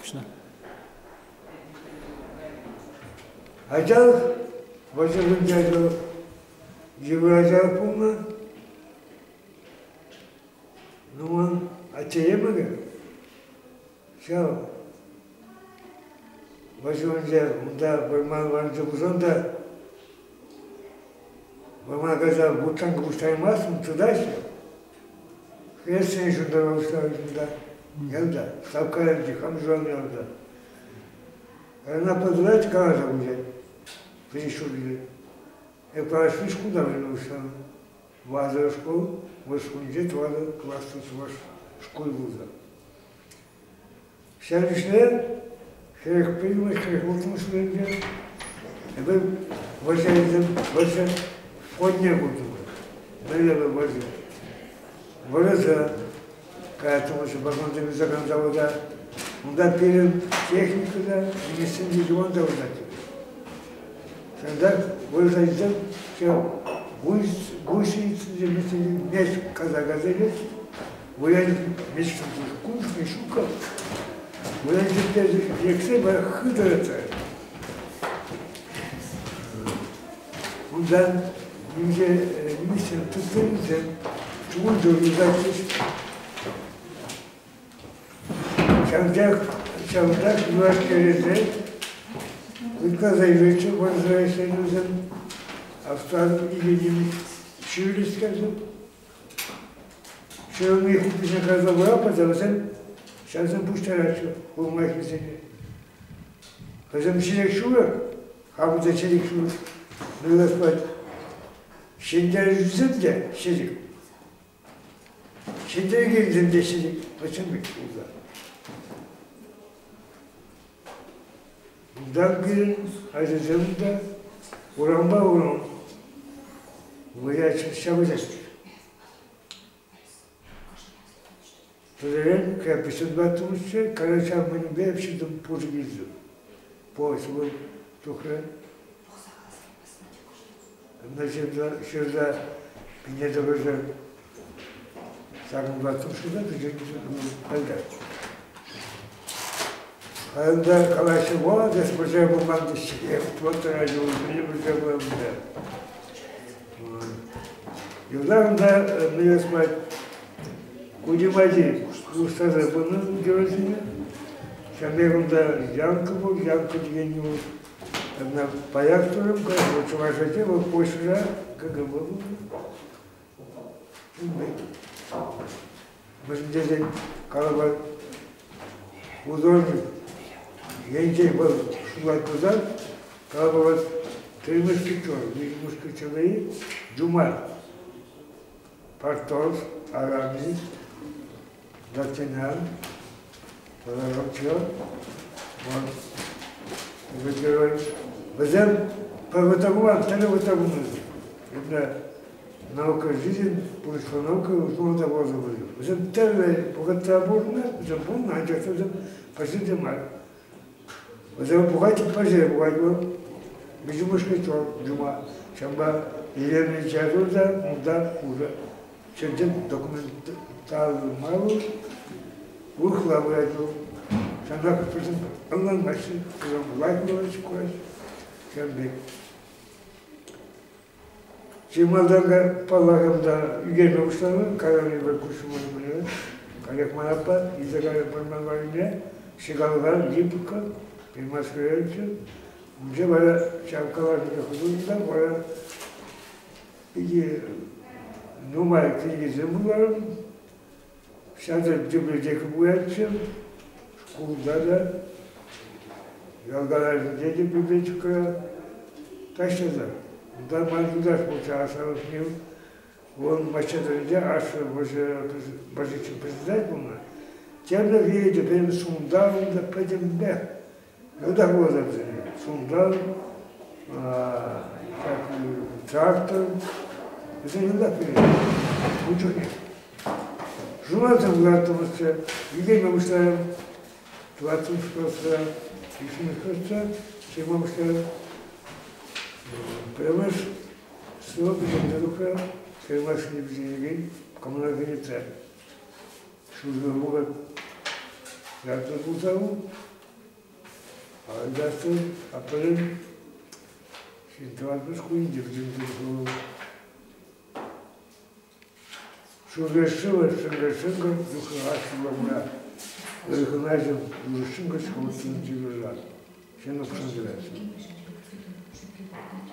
Пуҫла. Ачалӑх, вӑрҫӑ хыҫҫӑнхи ачалӑх йывӑр ачалӑх пулнӑ. Ну, ман атте йӑмӑкӗ ҫав вӑрҫӑ хыҫӗнче унта вӑрман варринче пулсан та вӑрмана кайса вут-шанкӑ пуҫтараймастӑн, тытаҫҫӗ. Хресчен ҫунтарма пуҫларӗҫ унта, ялта, Савка ялӗнче, хам ҫуралнӑ ялта. Ӑна пӑтӑрать каласа пуҫать, пӗчӗк ҫуртне. Эп калаҫни шкулта вӗренме пуҫланӑ. Ватӑ шкул, вӑт шкулӗнче тӑватӑ класлӑ чӑваш шкулӗ пулса. Ҫав ӗҫре 41-мӗш, 46-мӗш ҫулӗнче эпир вӑрҫа илсен вӑрҫӑ фронтне куртӑмӑр. Мӗнле вӑрҫӑ? Вӑрҫӑ каятӑмӑрччӗ вагонсем юсакан завода. Унта пирӗн техника та, нимӗҫсен те юман та выртатчӗ. Ҫавӑнта вырӑса илсен ҫав гусеницӑсем мяч каса-каса илет. Вылянчӑк кушни ҫук-ха. Вылянчӑк лексе вара хытӑ Унтан нимӗҫсем тытса илсен чугун ҫул юсатчӗҫ. Ҫавӑнтах юлашки ӗҫе ытласа илетчӗ вӑрҫӑ ӗҫленисем. Австралин икӗ нимӗҫ ҫӳллӗскерсем. Ҫӗрулми хупписене кайса выраппӑр вӗсем ҫавсем пуҫтараҫҫӗ улмахисене. Вӗсем ҫилек ҫулӑх, хамӑр та ҫилек ҫулӑх мӗнле Ҫӗнтерӳҫӗсем те ҫилек. Ҫӗнтерекенсем те ҫилек. Вӗсем пек пулса. Унтан пирӗн ачасем те урампа урам выляҫҫӗ, ҫапӑҫаҫҫӗ. Пӗррен крепостьпа тунӑччӗ, кайран мӗнпе ҫынсем пушӑ килчӗ. Поезд вӑл тухрӗ. Ҫырса пине тӑхӑрса ҫакӑнпа тупшӑна пӗлтерчӗ. Анда калаҫҫӗ, вот эс вӑрҫа пулман теҫҫӗ, вот радио вӑрҫа пулман. Юлташ унта мӗне спать, Кудимади устаса пынӑ геройсене. Ҫав пек унта Янка пур, Янка дегенни пур. Одна паяк турӑм, чӑваш ачи, вӑл Польшӑра КГБ пулнӑ. Мӗншӗн тесен, калӑпӑр, художник енчен вӑл шутлать пулсан, калӑпӑр, три мушкетер, виҫӗ мушкетерри Дюма, Портос, Арамис, Д'Артаньян, тата Ромчо, вот, герой. Вӗсем пӗр вӑтамлан, тӗрлӗ вӑтамлан. Это наука жизнь, пурнӑҫла наука условно та пулса пырать. Вӗсем тӗрлӗ вӑхӑтра пурӑннӑ, вӗсем пурӑннӑ, анчах та вӗсем пӗр мар. Вӗсем пухать, пӗр пухать вӑл. Виҫҫӗмӗшне Джума. Ҫавӑнпа илемлӗ литература та унта уже чӑн-чӑн документаллӑ мар вӑл, урӑхла пырать вӑл. Ҫавӑнпа вӗсем ӑнланмаҫҫӗ, вӗсем лайӑх вулаҫҫӗ, кураҫҫӗ. Ҫавӑн пек. Чи малтан паллах та ӳкерме пуҫланӑ, кайран эпир куҫӑмӑр Олег Манапа илсе кайрӗ вӑрман варрине, Ҫӑкалӑха, Липка, Приморское Унче вара ҫав калаҫнӑ хутӑнса вара питӗ нумай кӗнекесем вуларӑм. Ҫакӑ библиотека пуянччӗ, шкулта та, ял гаражӗнче те библиотекӑра таҫта та. Унта ман юлташ пулчӗ Асановнил. Вӑл мачча ашшӗ вӑрҫӑччен председатель пулнӑ. Тепӗр вилетӗ пӗтӗм сунтал унта пӗтӗмпех. Йӑлтах вуласа вӗсене. Сунтал, ҫак трактор, вӗсем йӑлтах пӗлет. Ун чухне. Журналсем вулаттӑмӑрччӗ, ӳкерме пуҫларӑм. Тӑваттӑмӗш класра, виҫҫӗмӗш класра ҫырма пуҫларӑм. Пӗрремӗш срок вӗҫленсе тухрӗ, Сӑйлашни вӗҫленекен коммуналкӑне Шурӑ вӑхӑт ятлӑ пулса. Редактор апрель ҫын шкулӗнче вӗренсе Шурӑ шывӗ шӑнкӑр-шӑнкӑр юхрӑра ҫулламра. Ырхӑнаҫӑм юрӑ шӑнкӑрч хӑвӑрттӑн юрлать. Ҫынлӑх шӑнкӑрать.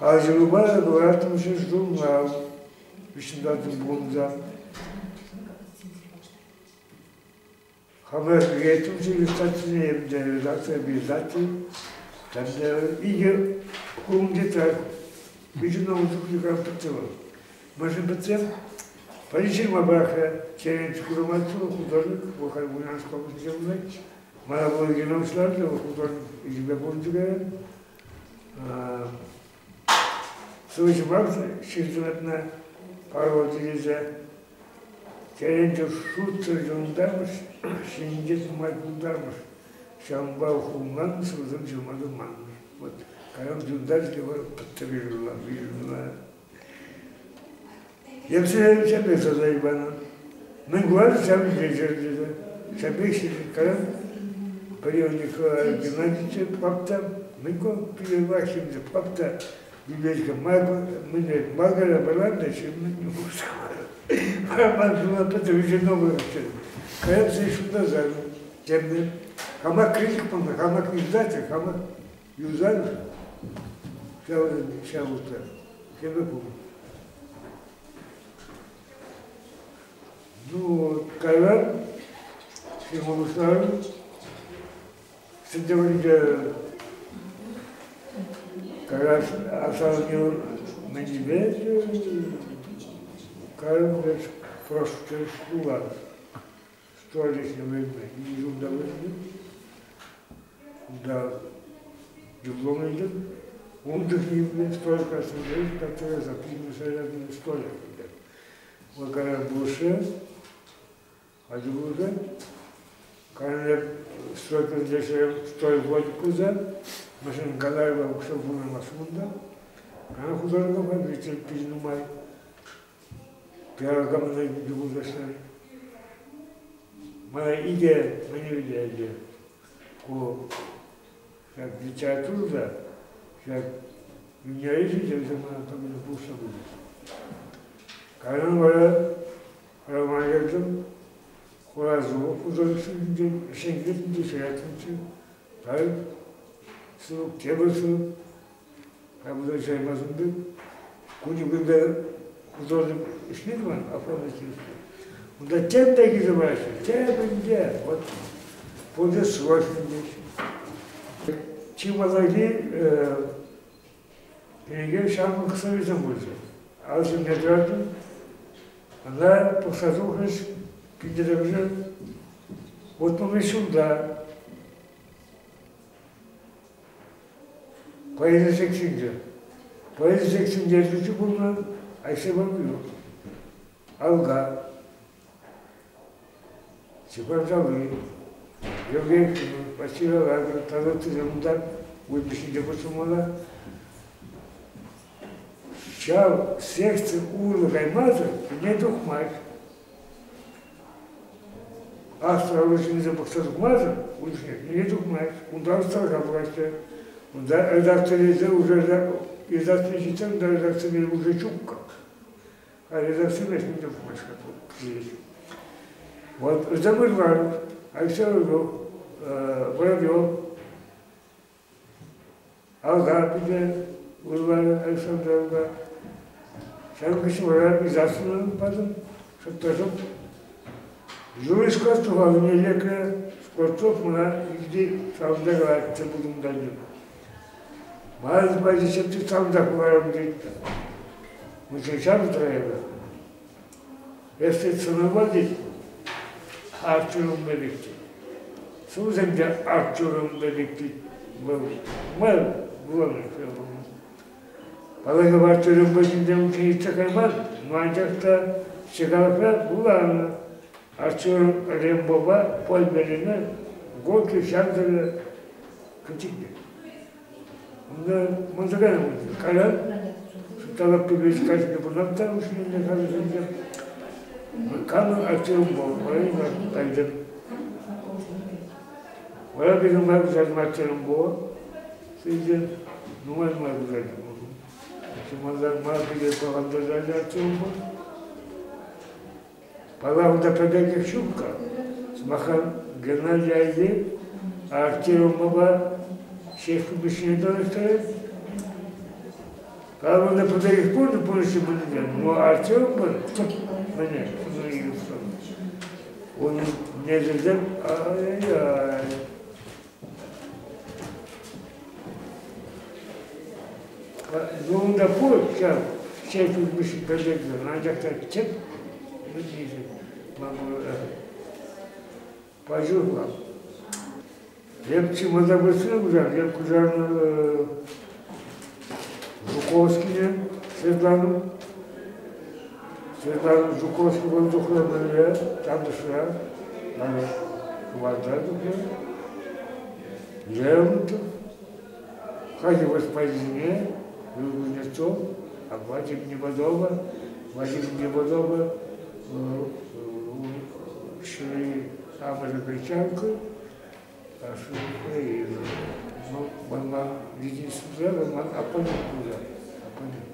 Алҫырупа кӑлараттӑмччӗ журнал. Виҫҫӗн пулнӑ. Хамӑр ӳкеттӗмччӗ статьсене те редакци обязатель. Тата икӗ хулӑм тетрадь. Виҫӗ чухне пӗтсе вӑл. Мӗншӗн пӗтсем? Пӗри ҫырма пӑрахрӗ. Черен курӑнать художник, вӑл халь Ульяновск облаҫӗнче пурӑнать. Мана вӑл ӳкерме вӑл художник ӗҫӗпе пурӑнчӗ кайран. Сывӑ мар ҫыртӑнатна Павел тесе Терентьев шутсӑр юнтармӑш, ҫинче нумай пултармӑш. Ҫавӑнпа хумланнӑ сӑвӑсем ҫырма та маннӑ. Вот кайран юнтарчӗ те вара пӗттӗр юрла. Епсе ҫапек саса Ивана. Мӗн курать ҫав ҫӗр тесе. Ҫапек кайран пӗри Николай Геннадьевич папта, мӗн ку пире химде папта библиотека мӗне макӑра пыран та ҫын Ман жена пӗтӗр новый Кайран шутласа темне. Хама критик пулнӑ, хама издатель, хама юсанӑ. Ҫав ҫав Темӗ пулнӑ. Ну, кайран ҫырма Сентябрьте кайран асанне мӗнпе кайран прошлый шкула столичный вӗренме ҫулта вӗреннӗ. Унта диплом илтӗм. Ун чухне столик который записывали столик. Вот кайран пулӑшрӗ. Ача Кайран стройка стройводник машина Гагаева укҫа пурӑнмасть кунта. Кайран художникпа питӗ нумай. Пиаркамна пултаҫҫӗ. Мана икӗ мӗне ӗнтӗ ку ҫак литература та, ҫак ӳнер ӗҫӗ те вӗсем мана пӗр пулӑшса пычӗҫ. Кайран вара роман ҫыртӑм. Хура-шурӑ художниксенчен ӗҫлекенсенчен ҫыраттӑмччӗ. Халь ссылок тепӗр ссылок. Халь ҫырмасан та кунӗ-кунпе художник ӗҫне тӑван оформить Унта тем те килсе параҫҫӗ, темӗн те. Вот пурте срочно теҫҫӗ. Чи малтанхи кӗнеке ҫамрӑк сӑвӑсем пулчӗ. Ал ҫумне тӑраттӑм. Ӑна пӑхса тухрӗҫ, килте 60 ҫулта поэзи секцинче. Поэзи секцинче ертӳҫи пулнӑ Алексей Воробьев. Алга, Степан Жалый, Евгений Василий Лагерь тата ыттисем унта уйӑхӗнче хутшӑнмалла. Ҫав секци урлӑ каймасӑр пӗрне тухмасть. Аслӑ пӑхса тухмасӑр ун чухне пӗрне тухмасть. Унта ӑсталӑха пӑхаҫҫӗ. Унта редакцилесе уже редакци ҫитсен унта редакцине уже ҫук. А редакци ним те пулмасть-ха. Вот вӗсем ырман, Алексей Воробьев, Алга питӗ ырларӗ Александровна. Ҫавӑн хыҫҫӑн вара Изасовна патӑм, шӑп та шӑп. Юрий Скворцов аллине лекрӗ. Скворцов мана илти савӑнса калать, тӗл пултӑм Ман патӗнче тытсан та хӑварам тет. Мучӑнчан тӑрайӑпӑр. Эс сӑнӑпа тет, Артурӑм пек тет. Сӑвӑсем те Артурӑм пек тет. Вӑл мар вуланӑ. Паллах, Артурӑм патӗнче унччен иртсе кайман, но анчах та Чекаловра вуланӑ. Артур Рембопа Поль Мерине Горький ҫантӑрӗ кӗтикне. Унта мӑнсӑран кайран талап пӗлмест каҫне пурӑнап та ушкӑнне халӗсенче. Камӑн активым пул, вара пӗлтӗм. Вара пирӗн мар актерым пул. Сӗнчен нумай нумай пулать. Чӑмӑртан мар пире пӑхӑнтарса ятсӑмӑр. Паллах, унта пӗр ҫук-ха. Сӑмахран, Геннадий Айхи Артемова Ҫеҫпӗл Мишшине тӑрӑштрӗ. Калӑпӑр та пӗр пур пурӑнӑҫ мӗнле. Но Артемӑн тӗп мӗне унӑн несӗлсем ай-яй. Ну, унта пур ҫав Ҫеҫпӗл Мишши пӗрлехлӗ, анчах та тӗп мӗнлисем паҫур Эп чи малтан вырӑсла куҫарнӑ, эп куҫарнӑ Жуковскине, Светлану. Светлана Жуковский вӑл тухнӑ мӗнле, тантӑшра, тӑванта тухнӑ. Лермонтов, хальхи воспаление, Кузнецов, а Вадим Небодова, Вадим Небодова ҫури амӑшӗ гречанка, ашшӗ Украина. Ну, ман единственное, ман оппонент пулса. Оппонент.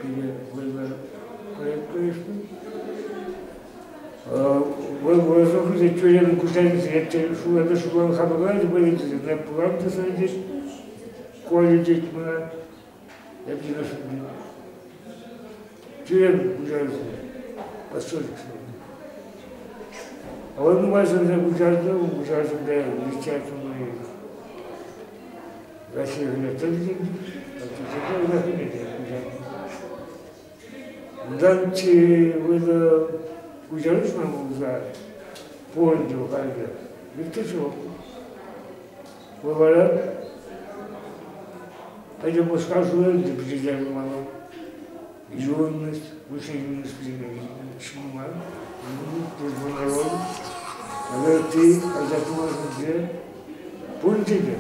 Пире вӑйлӑ проект конечно. Вӑл вӑрӑсӑхӗсен тӳремӗн куҫарнисене шулана шулан хамӑра вӑйӑнчӗсене пулам та сӗнчӗҫ. Коля тет мана. Эп йӑнӑшнӑ. Тӳрем куҫарнисене. Посольство. А вӑл нумай сӗнсе куҫарчӗ, ун куҫарсемпе литературный Россия тӗлӗнчӗ. Унтан чи вӑйлӑ куҫару пулса пурӑнчӗ халӗ. Виктор ҫук. Вӑл вара пӗтӗм Мускав ҫулӗнче пичетленнӗ мана. Юность, выше юность ҫӑмӑл мар. Дружба народов. Когда ты, когда ты можешь где, пурӑнчӗ те.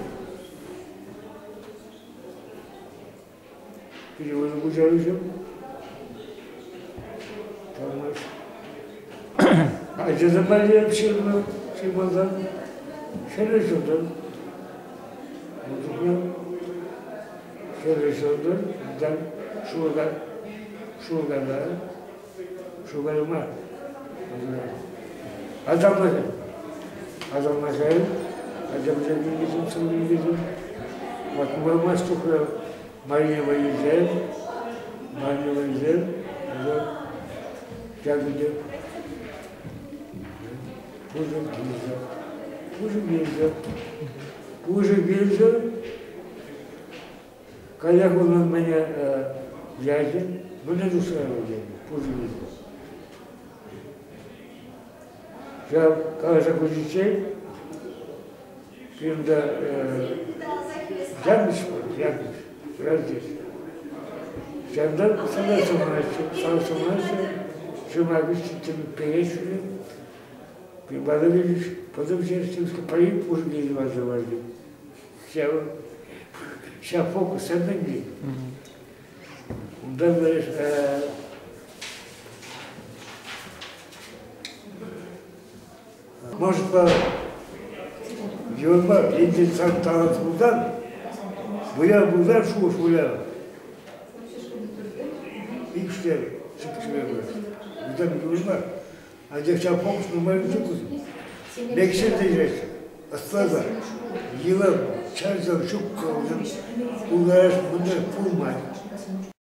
Перевода куҫаруҫӑ. Ачасем валли ҫырнӑ ҫырмасан хӗрлӗ ҫӑлтӑр. Ун чухне хӗрлӗ ҫӑлтӑр, унтан шуркана, шуркана мар, Асамлӑхӗ. Асамлӑхӗ, ача-пӑча кӗнекисем, сӑвӑ кӗнекисем. Вот нумай тухрӗ Мария Валерьян, Мария Валерьян, ҫакӑнчӑк пушӑ килчӗ. Пушӑ килчӗ. Пушӑ килчӗ. Каях унӑн мӗне ячӗ, мӗне тусра вӑл пушӑ килчӗ. Ҫав каласа хучӗччен пирӗн Янӑш пур, Янӑш, здесь. Ҫавӑнтан сана сӑмаҫҫӗ, сана сӑмаҫҫӗ, ҫӑмакӗ переҫҫӗ. Иванович потом через пари пушки называли. Ҫав фокус сӗннӗ. Унтан Может, йывӑрпа енчен сан талант пулсан, выляв пулсан шухӑш выляв. Икшер чӗпчӗме пырать. Унтан йывӑр мар. Анчах ҫав фокус нумай ҫук вӗсем. Лекҫер те ҫеҫ. Ӑсласа, йӑла чарса ҫук вӗсем пултарас мӗнле пулмасть.